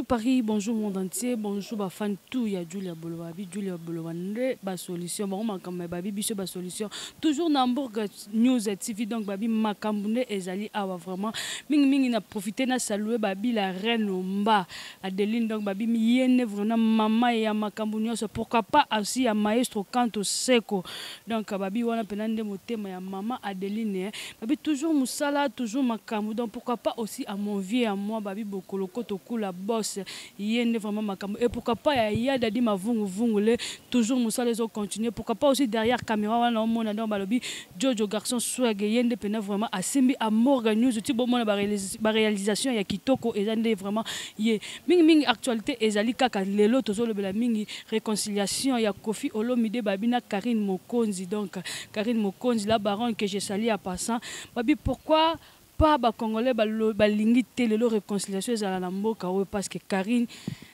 Bonjour Paris, bonjour monde entier, bonjour ba fan tout ya Julia Boloba, bi Julia Boloba nde ba solution, bango makambo ba bi biso ba solution. Toujours na Hambourg News TV donc ba bi makambo nde ezali awa vraiment. Mingi mingi na profiter na saluer ba bi la reine Omba Adeline donc ba bi yene vraiment mama ya makambo nyonso. Pourquoi pas aussi ya maestro Kanto Seko. Donc ba bi wana pena nde motema ya mama Adeline. Ba bi toujours musala, toujours makambo donc pourquoi pas aussi à mon vieux à moi babi bokolo koto kula boss yende vraiment makambo et pourquoi pas ya ya dadi mavungu vungu le toujours musala ezo continuer, pourquoi pas aussi derrière caméra wana omona donc balobi Jojo garçon swag yende pena vraiment asimbi à Morgan News ti bomona ba réalisation ya kitoko eza nde vraiment ye mingi mingi actualité ezali kaka lelo tozolobela mingi réconciliation ya Koffi Olomide babi na Karine Mokonzi. Donc Karine Mokonzi, la baronne que je salue en passant, babi pourquoi pas ba congolais balingi te lelo réconciliation ezala na mboka oyo parce que Karine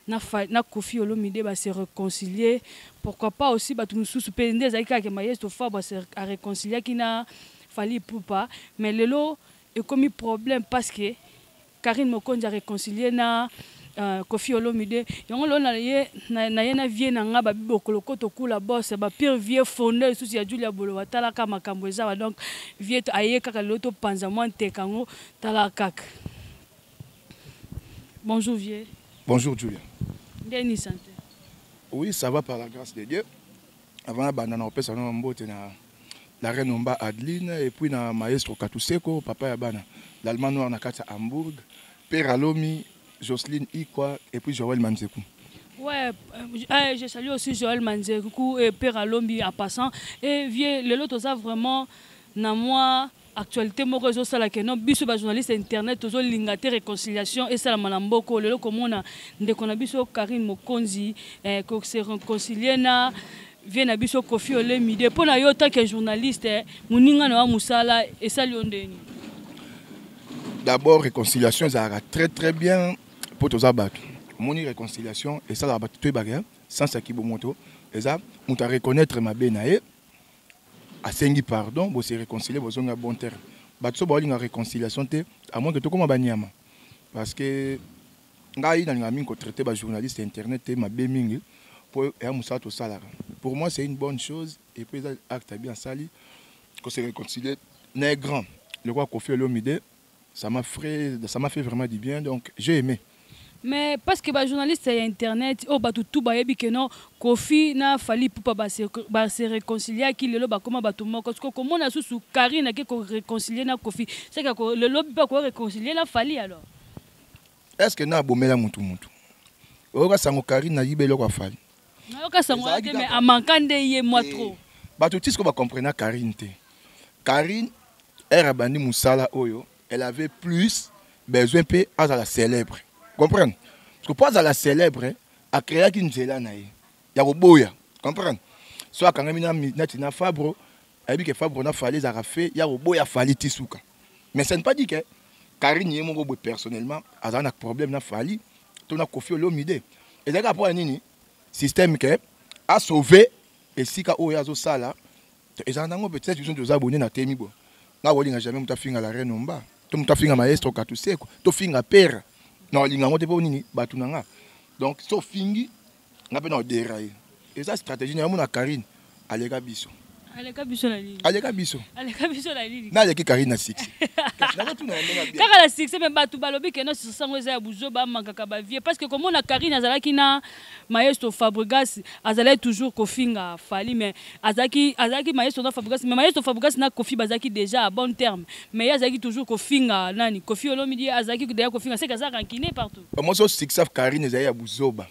na Koffi Olomide ba se réconcilier, pourquoi pas aussi bato mosusu mpe nde ezalaki kaka maestro Fabre a réconciliaki na Fally Ipupa, mais lelo ekomi problème parce que Karine Mokonzi a réconcilier na Koffi Olomide. Yango lelo na ye na ye na vie na nga babi bokolo koto kula boss ba pire vieux fondé lisusu ya Julia Boloba talaka makambo eza ba donc vieux aye kaka lelo to panza mwa nteka ngo tala kaka. Bonjour vieux. Bonjour Julia. Ndeni santé? Oui, ça va par la grâce de Dieu. Avant la bande na opesa na mbote na la reine Omba Adeline et puis na maestro Katuseko, papa ya bana, l'allemand noir na kati ya Hambourg, Père Alomi, Jocelyne Ikwa et puis Joël Manzekou. Ouais, je salue aussi Joël Manzekou et Père Alombi en passant. Et vieux, le lot ça vraiment na moi actualité moko ezo sala ke non biso ba journaliste internet tozo linga te réconciliation et sala na mboko lelo komona ndeko na biso Karine Mokonzi ko se réconcilier na vieux na biso Koffi Olomide pona yo tant que journaliste muninga na wa musala esali yo ndeni. D'abord réconciliation ça va très très bien pour toza bato. Moni réconciliation et ça va bato to baga sans ça ki bomoto et ça muta reconnaître mabe na ye asengi pardon bo se réconcilier bozonga bon terme. Bato so balinga réconciliation te à moins que to koma banyama parce que ngai na linga mingi ko traiter ba journaliste internet te mabe mingi po ya musala to salaka. Pour moi c'est une bonne chose et puis acte bien sali ko se réconcilier n'est grand. Le roi Koffi Olomide, ça m'a fait vraiment du bien, donc j'ai aimé. Mais parce que ba journaliste ya internet oh ba tout ba yebi que non Koffi na Fally Ipupa ba se réconcilier ki lelo ba koma bato moko parce que comment na susu Karine ke ko réconcilier na Koffi, c'est que lelo ba ko réconcilier na Fally alors. Est-ce que na bomela mutu mutu oyoka sango Karine na yibelo kwa Fally? Nayoka sango te, mais amanka nde ye moi trop. Bato tisiko ba comprendre Karine te. Karine elle abandi musala oyo, elle avait plus besoin pe azala célèbre. Comprendre? Parce que pour azala célèbre, a créé ki nzela na ye. Ya koboya. Comprendre? So akangami na nati na Fabro, ayebi ke Fabro na Fally ezalaka fait ya koboya Fally ti suka. Mais ça ne pas dit que Karine ye moko boye personnellement azala na problème na Fally to na Koffi Olomide. Ezalaka mpo ya nini? Système ke a sauvé esika oyo azosala ezala nango peut-être biso toza abonné na temi bo. Nga kolinga jamais moto afinga la reine Omba to moto afinga maestro Katuseko to finga père na olinga yango te mpo nini bato na nga. Donc so ofingi nga mpe na odérailler. Eza stratégie na yo mona Karine aleka biso. Aleka biso na nini? Aleka biso. Aleka biso na nini? Na aleki Karine na succès. Kasi nazotuna ya ndenge bien. Kaka na succès, mais bato balobi ke non sango eza ya buzo bamakaka ba vie parce que komona Karine azalaki na maestro Fabregas, azalaki toujours kofinga Fally, mais azalaki maestro na Fabregas, mais maestro Fabregas na Koffi bazalaki déjà à bon terme, mais ye azalaki toujours kofinga nani Koffi Olomide, azalaki déjà kofinga, c'est que aza rancunier partout. Moi so succès Karine ezali ya buzoba.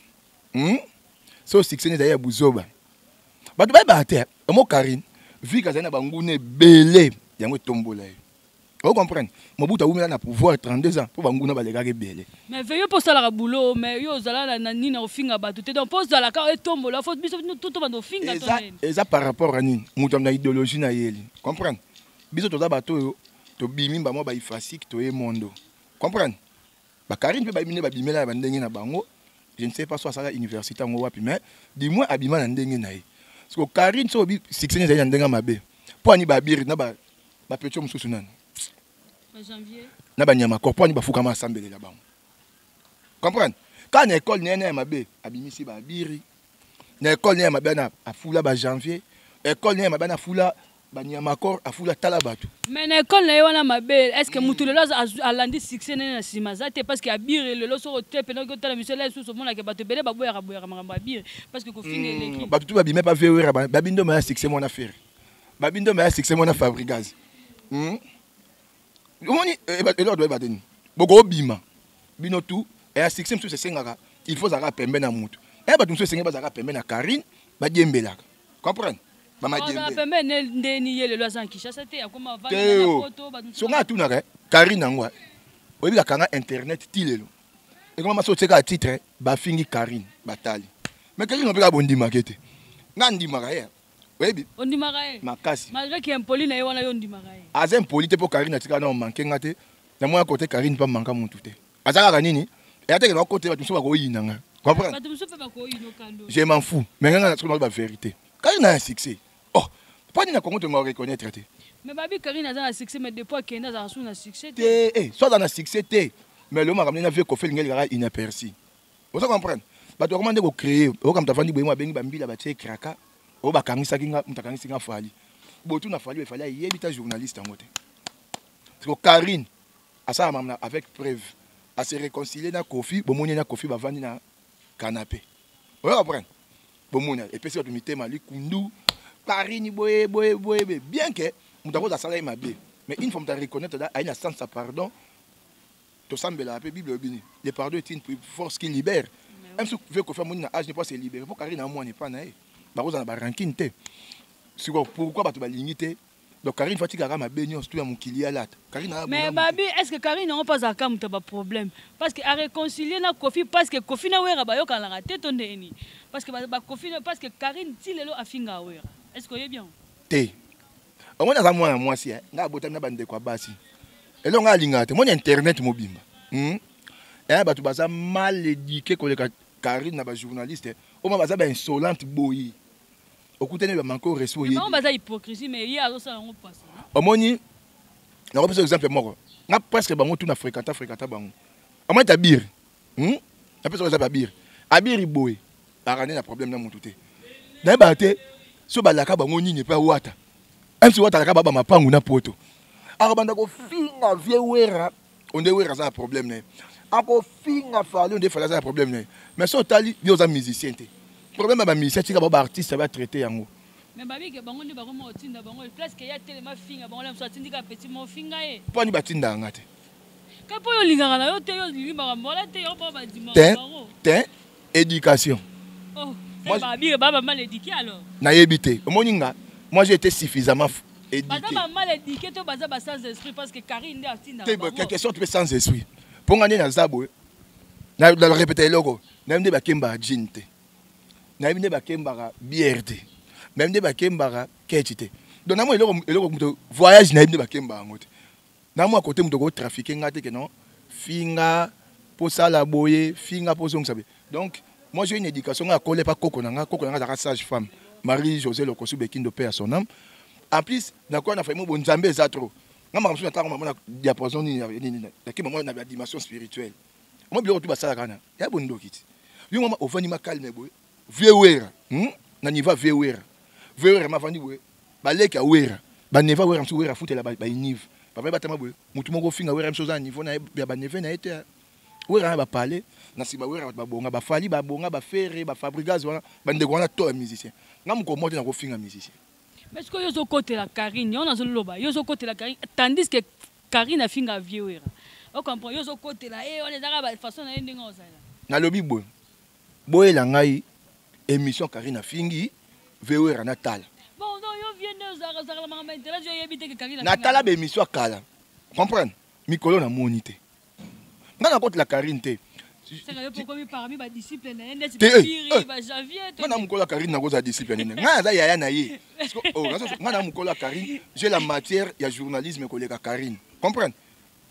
So succès ezali ya buzoba. Bato bayebaka te omo Karine vu que azali na banguna ebele yango etombola ye. O comprendre? Mobutu awumela na pouvoir 32 ans mpo banguna balekaka ebele. Mais veyo mpo osalaka boulot, mais yo ozala na nini na kofinga bato te, donc mpo ozalaka etombola fo biso to banda ofinga to nini? Eza par rapport à nini moto na idéologie na yeli. Comprendre? Biso toza bato oyo tobimi bamwa baifasike toye mondo. Comprendre? Bakarine mpe bayimi nde babimela na bandenge na bango. Je ne sais pas so asala université yango wapi, mais du moins abima na ndenge na ye. Parce que Karine so obi succès ezali na ndenge mabe mpo ani babiri na bapetio mosusu nani na banyama kor mpo ani bafukama asambelela bango. Comprendre? Kaka na école na ye na ya mabe abimisi baabiri, na école na ye ya mabe ana afula bajanvier, école na ye ya mabe ana afula banyamakor, afula tala bato. Mais na école na ye wana mabe, est ce que mutu lelo alandi succès nene na nsima aza te? Parce que Abiri lelo, soki ote pene, oki otala miso ela lisusu, omonaka bato ebele baboyaka boyaka makambo Abiri parce que kofinga eleki. Bato tu babime pa vewera, babi ndoma ya succès mwana Ferre, babi ndoma ya succès mwana Fabregas. Omoni eloko toyeba te nini bokobima bino tu eya succès mosusu esengaka il faut ozalaka pembe na mutu. Eya bato mosusu esengeli bazalaka pembe na Karine, badiembelaka, comprendre? Bamadiembe pembe ndeni ye lelo aza na Kinshasa te, akoma te. O so ngai atunaka Karine yango, oyebi kakanga internet ti lelo ekoma masi otieka titre bafingi Karine, batali. Mais Karine mpe kaka bondimaka ete ngai ndimaka ye, oyebi. Ondimaka ye? Makasi. Malgré que impoli na ye wana, yo ondimaka ye? Aza impoli te, mpo Karine atikala na omanke nga te. Na mwana kote Karine mpe amanka motu te, aza kaka nini eya teke na kote bato mosusu bakoyina nga, comprendre? Bato mosusu mpe bakoyina okando. Je m'en fous, mais nga na ba vérité, Karine a un succès. Oh, mpo nini na Congo tonga reconnaître te? Mais babi Karine aza na succès, mais depuis akende azalaka su na succès. Te, eh, so aza na succès te, mais lo makambo nde na vie Kofi elingi elikaka inaperçu, oza comprendre? Bato bakoma nde kocréer. Oyoka moto avandi boye mo abengi bambila, batie kraka oyo bakangisaki nga, moto akangisi nga Fally. Botuna Fally, Fally ayebi ta journaliste yango te. Parce que Karine asala makambo avec preuve, ase réconcilier na Kofi, bomoni na Kofi bavandi na canapé, oyo comprendre? Bomoni epesi bato mitema likundu, Karine boye boye boye. Bien que moto akoza asala ye mabe, mais une fois moto areconnaître, aye na sens ya pardon, tosambelaka mpe. Bible oyebini, le pardon est une force qui libère. Même si ve Kofi amoni na âge ne po ase libérer, mpo Karine amwana epa na ye, bakozala na barancune te. Sikoyo pourquoi bato balingi te? Donc Karine faut atikaka mabe nyonso tu ya mokili alata Karine. Mais babi, est ce que Karine yango mpo azalaka moto ya baproblème? Parce que aréconcilie na Kofi, parce que Kofi na Wera bayokanaka te to ndeni? Parce que bakofi, parce que Karine ti lelo afinga Wera, est ce que oyebi yango? Te, omoni aza mwana mwasi, ngai abotami na bandeko ya basi. Eloko ngai alingaka te, moni internet mobimba, Eya bato baza mal éduqué koleka Karine na bajournaliste oma, baza bainsolente boye, okutani bamanque respect. Oyebi baza hypocrisie, mais ye azosala yango pasa. Omoni, nakopesa exemple moko. Nga presque bango tu na fréquenta, fréquenta bango. Omoni Tabir, Napesa exemple Abiri. Abiri boye akande na problème na motu te, nayebaka te so balaka bango nini epe awata mc wata alaka baba mapangu na poto, akobanda kofinga vieux Wera, onde Wera aza na problème na ye, akofinga Fally, onde Fally aza na problème na ye. Mais so otali yo oza musicien te, problème ya bamusicien tika bao baartiste batraite yango. Mais babike bango nde bakoma kotinda bango place ke ya telema finga bango, la mosu atindika petit mo finga ye. Mpo ani batindaka nga te? Ka mpo oyo olingaka na yo te, yo olingi makambo wana te, yo mpo bandima. Te te, éducation. Oh, babike baba mal éduqué alors. Nayebi te. Omoni nga, moi j'ai été suffisamment éduqué. Baza ba mal éduqué to baza ba sans esprit? Parce que Karine nde atinda. Te, quelque sorte mpe sans esprit, mpo nga nde naza boye, na répéta eloko, nayebi nde bakembaka jean te, nayebi nde bakembaka bière te, nayebi nde bakembaka ketch te. Donc namoi eloko, eloko moto voyage, nayebi nde bakembaka yango te. Namwa kote moto kotrafiquer nga te ke non, finga mposala boye, finga mpo ozongisa boye. Donc moi j'ai une éducation. Nga akole pa koko na nga, koko na nga azalaka sage femme, Marie José Lokosu Bekindo, paix à son âme. En plus nakoya na famille bo Nzambe eza trop. Nga makambo mosusu natanga mama na diapason nini nini, nakima mwa na dimension spirituelle. Moi biloko tu basalaka na ya bondoki ti yo mama ovandi ma calme boye, vieux Wera, Na niveau ya vieux Wera, vieux Wera mavandi boye, baleki ya Wera, baneve ya Wera mosusu, Wera afutela bainive, bavandi batama boye, motu moko ofinga Wera mosusu oza na niveau na ye ya baneve na ye te. Wera na bapale na nsima Wera, bato babonga, baFally babonga, baFerre, baFabregas wana, bandeko wana to ya musicien. Nga mokolo moko te nakofinga musicien. Mais sikoyo yo ozokotela Karine, yango nazoloba, yo ozokotela Karine tandis que Karine afinga vieux Wera, ocomprend? Yo ozokotela ye wana, ezaka bafaçon na ye ndenge ozala. Nalobi boye, boyela ngai émission Karine afingi vieux Wera, natala. Bon, non, yo vieux nde ozalaka makambo ya internet, yo oyebi te ke Karine natala baémission ya kala, comprendre? Mikolo namoni te, ngai nakotela Karine te. Nga na mokolo ya Karine nakozala disciple nini? Ngai aza yaya na ye, ngai na mokolo ya Karine, j'ai la matière ya journalisme koleka Karine, comprendre?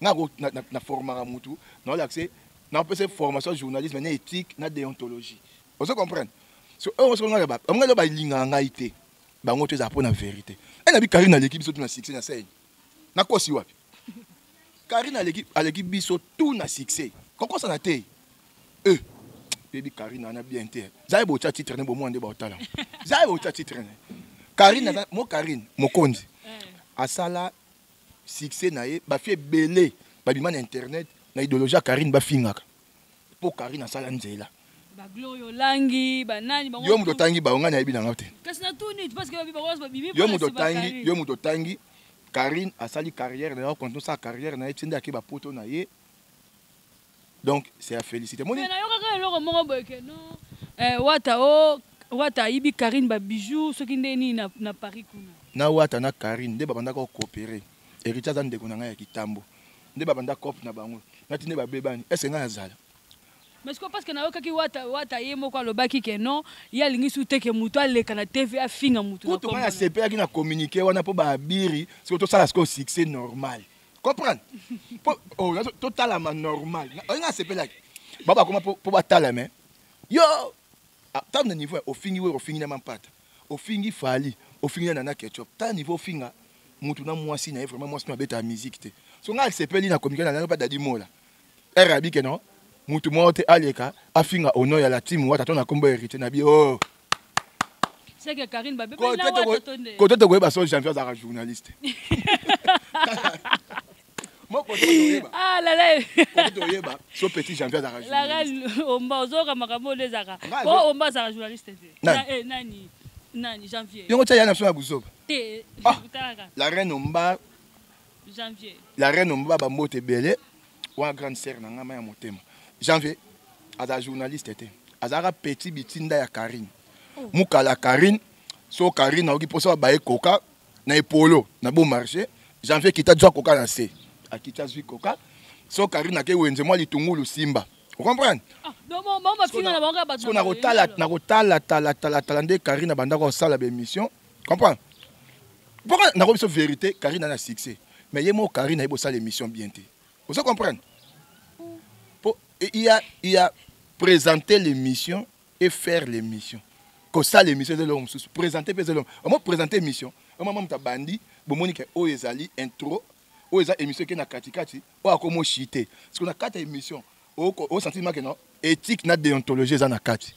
Ngai na formaka mutu, naolakise, napesa formation ya journalisme na éthique na déontologie, ozo comprendre? So oyo soki ngai ngai balingaka ngai te, bango to ezala mpo na vérité. E nabi Karine aleki biso tu na succès na scène, nakosi wapi? Karine aleki, aleki biso tout na succès, kokosana te. E Toyebi Karine wana bien te. Zai botya titre ne bomona nde baotala. Zai botya titre ne. Karine aza mo Karine mokonzi. Asala succès na ye ba fille ebele babima na internet na idéologie ya Karine bafingaka. Po Karine asala nzela. Ba Gloria Olangi, ba nani bango. Yo moto otangi bango, ngai nayebi nanga te. Kasi na tuni parce que babi bango babimi. Yo moto otangi, yo moto otangi Karine asali carrière na ye, continue sa carrière na ye ti nde ake ba poto na ye. Donc c'est à féliciter. Moni. Mais nayokaka eloko moko boye ke non Wata o Wata ayibi Karine ba bijoux soki nde nini na Paris kuna. Na Wata na Karine nde babandaka ko coopérer. Héritier aza ndeko na ngai ya kitambo. Nde babanda coop na bango. Nati nde babebani. Est-ce que ngai azala? Mais c'est parce que nayokaki Wata, Wata ye moko alobaki ke non, ye alingi su te ke moto aleka na TV afinga moto na Kutu ngai nasepelaki na communiqué wana po ba abiri, sikoyo tosala sikoyo succès normal. Comprendre? Po oh, totalama normal. Oyo ngai nasepelaki. Ba bakoma po, po batala mais yo tala na niveau ofingi Wera, ofingi na Mampata, ofingi Fally, ofingi na Nana Ketchup. Tala niveau ofinga mutu na mwasi na ye, vraiment mwasi no abeta musique te. So ngai nasepeli na communiqué na ngai pa Dadi Mola. R abi ke non, mutu moko te aleka afinga au nom ya la team Wata to na kombo héritier na bi oh. C'est que Karine ba bebe na Wata to nde. Kote tokoyeba so Janvier azalaka journaliste. Moko toyeba. Ah la la. Kote toyeba so petit Janvier azalaka journaliste. La omba ozoka makambo nde ezalaka. Po omba azalaka journaliste te. Nani? Nani? Nani Janvier. Yango tia ya na biso na buzoba. Te. Ah, la reine omba. Janvier. La reine omba ba mbote ebele. Wa grande sœur na nga ya motema. Janvier aza journaliste te. Azalaka petit bitinda ya Karine. Oh. Mukala Karine, so Karine aoki posa ba ekoka na epolo na bon marché. Janvier kita zwa koka na se. Akita zwi koka. So Karine ake wenze mwa litungulu simba. Vous comprenez? Ah, donc bon, bon, ma fille na bango ba. So na kotala na kotala tala tala tala nde Karine banda ko sala ba émission. Comprends? Pourquoi na ko biso vérité Karine na succès. Mais ye mo Karine ayibo sala émission bien te. Vous comprenez? Pour, il y a présenter l'émission et faire l'émission. Comme ça l'émission c'est l'homme sous présenter c'est l'homme. On m'a présenter émission. On m'a même bandi, bon monique o ezali intro, o eza émission qui na katikati, o akomo chiter. Parce qu'on a quatre émissions. O o sentiment que non, éthique na déontologie eza na kati.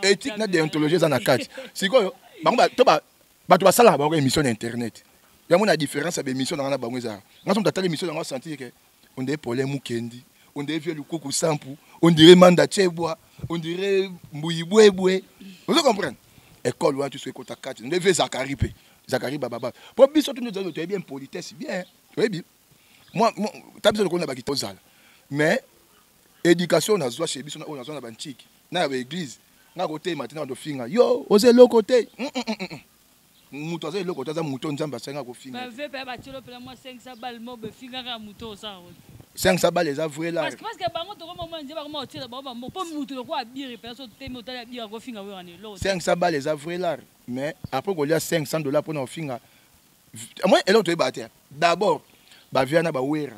Éthique na déontologie eza na kati. Sikoyo bango ba to ba bato basalaka bango émission na internet. Yango na différence ya ba émission na nga na bango ezalaka. Nga soki totali émission na nga sentir que on dirait Paulin Mukendi, on dirait Vieux Lukuku Sampu, on dirait Manda Chebwa, on dirait Mbuyi Bwebwe. Vous comprenez? École wana tu sois kota kati, on dirait Vieux Zakari pe. Zakari bababa. Po biso tout nous avons bien politesse bien. Tu bien. Moi moi ta biso lokona ba kitozala. Mais éducation na zwa chez biso na na zwa na banchiki. Na ba église, na kote matin na finga. Yo, oze lokote. Mutu aza eloko te, aza mutu Nzambe asenga kofinga. Ba vepe ba tiolo pela mwa 500 balles mo be finga ka mutu osa rote. 500 balles eza vrai là. Parce que bango to koma nzeba koma otiela bango ba mo po mutu lokwa abiri pela so temi otali abiri ko finga we ane lo. 500 balles eza vrai là, mais après kolia $500 pona ofinga. Moi eloko toyeba te. D'abord ba viana ba wera,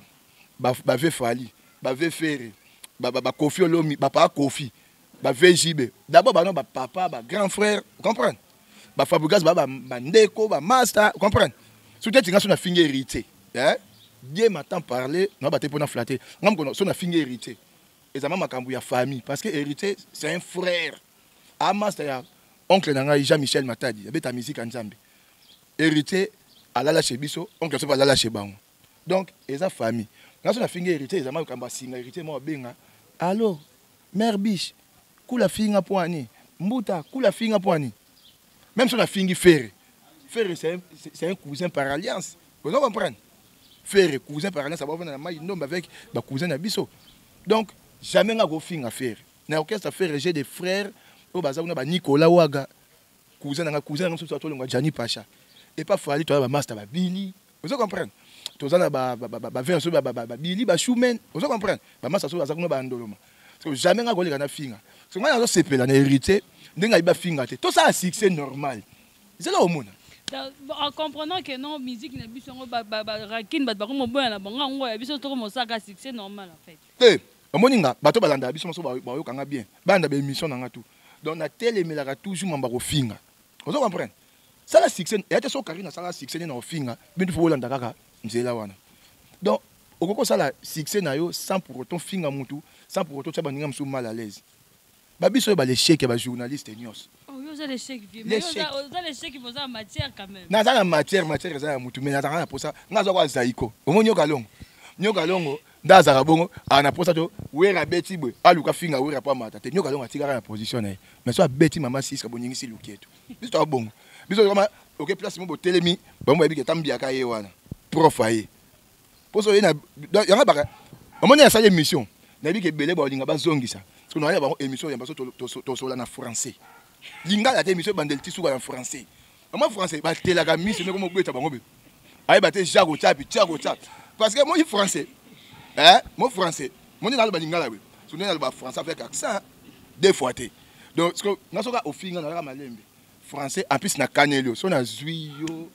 ba ve Fally, ba ve Ferre, ba Koffi Olomi, ba pa Koffi, ba ve JB. D'abord ba no ba papa, ba grand frère, comprendre? Ba Fabregas ba ba ndeko, ba master, comprendre? Surtout tinga so na finga héritier, hein? Dieu m'entend parler, non ba te pona flatter. Ngam kono so na finga héritier. Ezama makambu ya famille parce que héritier c'est un frère. A master ya oncle na ngai Jean-Michel Matadi, abeta musique en Nzambe. Héritier alala chez biso, oncle so alala chez bango. Donc eza famille. Nga so na finga héritier ezama makambu singa héritier mo benga. Allo, mère biche, kula finga poani, mbuta kula finga poani. Même si on a fini Ferré. Ferré, c'est un cousin par alliance. Vous comprenez? Ferré, cousin par alliance, ça va venir dans la maille, non, avec le cousin Abisso. Donc, jamais on a fini à Ferré. Dans l'orchestre Ferré, j'ai des frères, au bazar, on a Nicolas Ouaga, cousin, on a cousin, on a on a Gianni Pacha. Et pas Fally, toi, master, Billy. Vous comprenez? Tous on a ba, ba, ba, ba, ba, ba, ba, ba, ba, Billy, ba, Choumen. Vous comprenez? Ba, master, so, baza, ba, Ndoloma. Parce que jamais on a volé la finga. Parce que moi, on a sepelé, on a hérité. Ndenge ayiba finga te. Tout ça, succès normal. C'est là au monde. En comprenant que non, musique na biso ngo ba, ba, ba, rakin, ba, ba, ba, ba, na bango ngo ya biso to mo saka succès normal en fait. Te, omoni nga, bato balanda biso so ba, ba yokanga bien. Banda ba émission na nga tout. Donc na telemelaka toujours mamba ko finga. Ozo comprendre? Ça la succès, ya te so Karine ça la succès na finga, bintu fo bolanda kaka nzela wana. Donc Okoki kosala succès na yo sans pour autant finga mutu, sans pour autant tia baninga mosusu mal à l'aise. Babiso oyo balechec ya bajournaliste nyonso. Oh, yo oza l'échec vieux. Mais oza l'échec, oza na matière quand même. Naza na matière, matière eza ya mutu, mais nazalaka na posa nga azwaka azaiko. Omoni Nyoka Longo, Nyoka Longo nde azalaka bongo, aa na posa to Wera abeti boye, aluka finga Wera po amata te. Nyoka Longo atikaka na position na ye, mais so abeti mama Siska boningisi luketo. Biso toka bongo, biso kama oke place mo botelemi bango bayebi ke tambiaka ye wana prof aye poso ye na yanga baka. Omoni asali émission, nayebi ke ebele baolinga bazongisa parce que naya bango émission ya baso tosola na français, lingala te. Émission ebandeli ti suka na français. Mama français batelaka miso ndeko mobeta bango be ayeba te Jacques Ochapi, Jacques Ochapi, parce que moi français, hein, moi français moni naloba lingala we so nde naloba français avec accent deux fois te. Donc nasoka ofinga nalaka malembe français, en plus nakaneli yo so nazwi yo.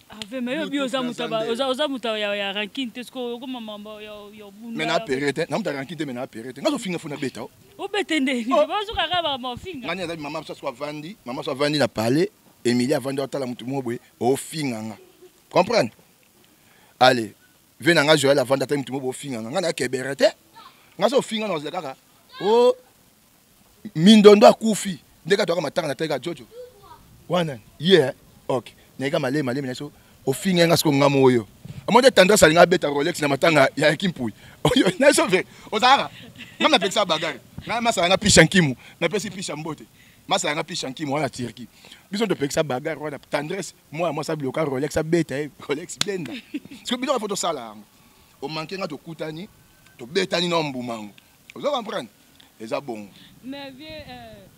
Ave mais yo bi oza mutu oza mutu ya rancune te, siko okoma mambo ya obunda. Mais na pere te, na mutu ya rancune te, mais na pere te. Nga zofinga fo na beta o. Obete nde bazoka kaka mafinga. Ngani aza mama so avandi, mama so avandi na palais, Emilie avandi atala mutu moko boye ofinga nga. Comprendre? Allez, ve na nga Joël avandi ata mutu moko boye ofinga nga, nga na kebere te. Nga so ofinga na ozela kaka o mindondo akufi ndenge atoka matanga na teka jojo wana ye. Ok, nayeka malemi malemi na so ofinga nga siko nga moyo amoni te. Tendresse alinga abeta Rolex na matanga ya Kimpui oyo na so ve ozalaka nga napekisa bagare nga masala nga pisha nkimu, napesi pisha mbote masala nga pisha nkimu wana Turquie. Biso topekisa bagare wana. Tendresse mwana mwasi abiloka Rolex, abeta ye Rolex benda siko biloko fo tosala yango. Omanke nga, tokutani, tobetani na mbumango, ozo comprendre, eza bongo. Mais vieux,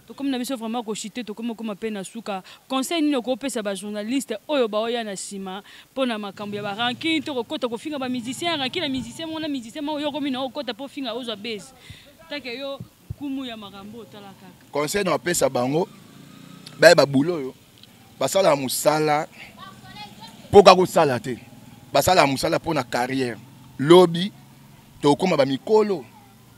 tokomi na biso vraiment koshite, tokomi okoma mpe na suka. Conseil nini okopesa bajournaliste oyo baoya na nsima mpona makambo ya barancune to kokota kofinga bamusicien, rancune ya musicien moko na musicien moko, yo okomi na okota mpo finga ozwa base take yo kumu ya makambo otala kaka? Conseil na bapesa bango, bayeba bulo oyo basalaka mosala mpo kaka kosala te, basalaka mosala mpo na carrière. Lobi tokóma bamikolo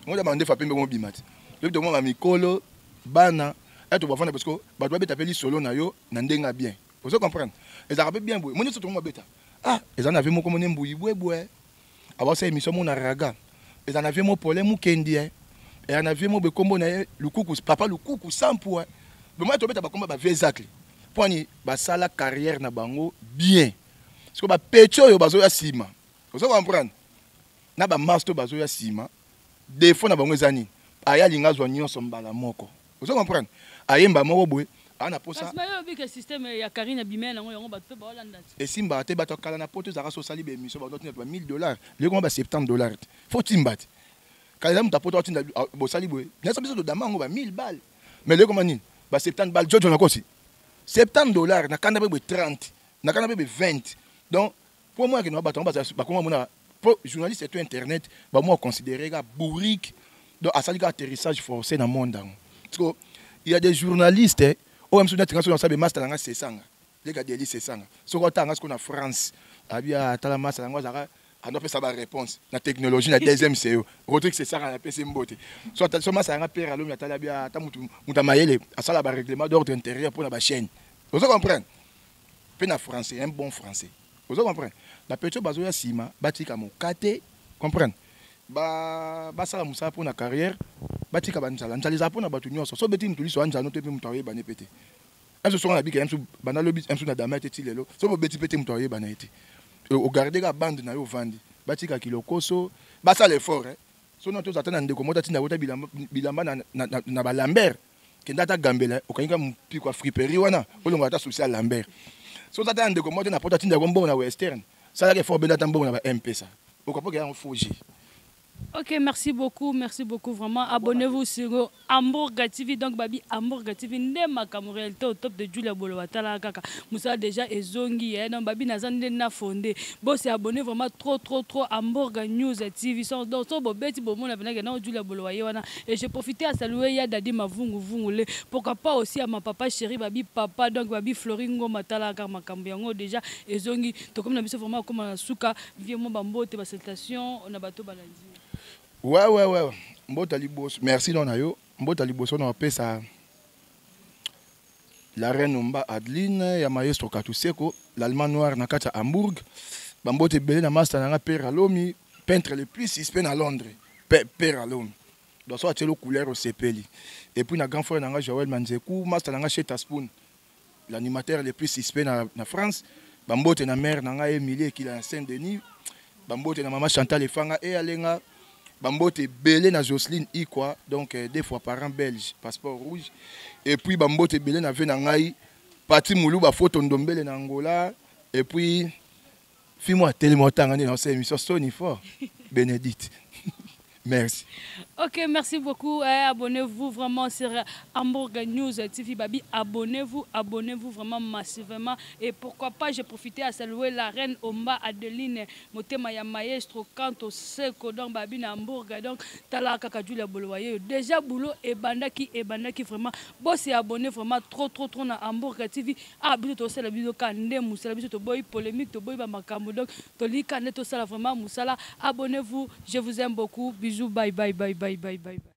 ngoja bandefa pembe mobima te, lobi tokóma bamikolo bana eto bafanda, parce que bato babeta mpe lisolo na yo na ndenge ya bien. Ozo comprendre? Ezalaka mpe bien boye. Mo nyonso tokoma babeta, ah, eza na vie moko mone mbuyi bwebwe abasa émission mo na raga, eza na vie mo pole mukendi, eya na vie mo boye kombo na ye Lukuku, papa Lukuku sampu. Bomoi tobeta bakombo bavie zacle mpo ani basala carrière na bango bien. Siko bapeti oyo bazoya nsima, ozo comprendre, na bamars to bazoya nsima, défaut na bango eza nini? Aya alinga azwa nyonso mbala moko, ozo comprendre, ayemba moko boye aa na posa. Kasi système ya Karine abimela nango yango, bato mpe baolanda te. Esimbaka te. Bato ya kala na poto ezalaka so osali baémission, bato batinda ba 1000 $, lelo ba 70 $ te. Fo timba te. Kala eza moto apoto atinda bosali boye nyonso, biso todama yango ba 1000 balles, mais lelo koma nini? Ba 70 balles. Jojo nakosi 70 $ na kanda mpe boye 30 na kanda mpe boye 20. Donc po mwa akende bato yango bakoma mona po journaliste to internet bamwa considéré ka bourrique, donc asali ka atterrissage forcé na monde yango. Parce que il y a des journalistes oyo mosusu neti nga, soki nasabe master nanga sesanga leka deli sesanga, soki otanga sikoyo na France abi atala master yango azalaka ando apesa baréponse na technologie na deuxième co Rodrigue sesanga, napesi mbote. So so masa yanga pere alomi atali abi ata mutu ya mayele asala barèglement d'ordre intérieur mpona bachaîne, ozo comprendre, mpe na français, un bon français, ozo comprendre. Bapeti oyo bazoya nsima batika moka te, comprendre, basala mosala mpona carrière, batika banzala. Nzala ezala mpona bato nyonso. So obeti mutu liso ya nzala no te, mpe moto akoyebana mpe te. Emso songa na bika emso banda lobi emso na dama te ti lelo, so bobeti mpe te, moto akoyebana ye te. Ogarde kaka bande na yo ovandi, batika kilokoso, basala effort, eh. So na tozala ata na ndeko moko atinda kota bilamba na balambert, kende ata gambela, okangi ka mpiko ya friperie wana, olongola ata souci ya lambert. So oza ata na ndeko moko te na poto atinda yango mbongo na Western, salaka effort, obenda ata mbongo na ba M-Pesa, okapoka yango faux. Ok, merci beaucoup, merci beaucoup vraiment. Abonnez-vous sur Hambourg TV. Donc, Babi, Hambourg TV, nde makambo réalité au top de Julia Bolo tala kaka. Moussa déjà ezongi, eh. Donc, Babi naza nde na fondé. Bon, c'est abonné vraiment trop, trop, trop Hambourg News TV. Donc, so bo beti bo mona venake na Julia Bolo wana. Et j'ai profité à saluer ya Dadi Mavungu Vungule. Pourquoi pas aussi à ma papa chéri, Babi papa, donc Babi Floringo matala kaka makambo yango déjà ezongi. Donc, comme na biso vraiment comme na suka, vieux mo bambote ba salutation na bato balandi. Ouais, mbota liboso, merci no na yo. Mbota liboso na opesa la reine Omba Adeline ya maestro Katuseko, l'Allemand noir na kati ya Hambourg. Bambote ebele na master nanga pere alomi. Peintre le plus suspect na Londres, Père Alome. Donc so atielo couleur osepeli. Et puis na grand frère na nga Joël Manzeku, master na nga Cheta Spoon, l'animateur le plus suspect na France. Bambote na mère na nga Emilie Ekila na Saint-Denis. Bambote na mama Chantal Efanga et Alenga. Bambote belé na Jocelyne Ikwa, donc deux fois parent belge, passeport rouge. Et puis bambote belé na ve na ngai Pati Moulouba photo ndombele na Angola. Et puis fais-moi tellement tanga dans cette émission Sony fort Bénédicte. Merci. Ok, merci beaucoup. Eh, abonnez-vous vraiment sur Hambourg News TV Babi. Abonnez-vous, abonnez-vous vraiment massivement. Et pourquoi pas, j'ai profité à saluer la reine Omba Adeline Motema ya maestro Kanto Seko donc Babi na Hambourg. Donc tala kaka Julia Bolowaye. Déjà boulot et bandaki vraiment. Bon, c'est abonné vraiment trop trop trop na Hambourg TV. Ah, biso to sala biso ka nde musala biso to boy polémique to boy ba makambo. Donc to lika nde to sala vraiment musala. Abonnez-vous, je vous aime beaucoup. Bisous, bye bye bye bye bye bye.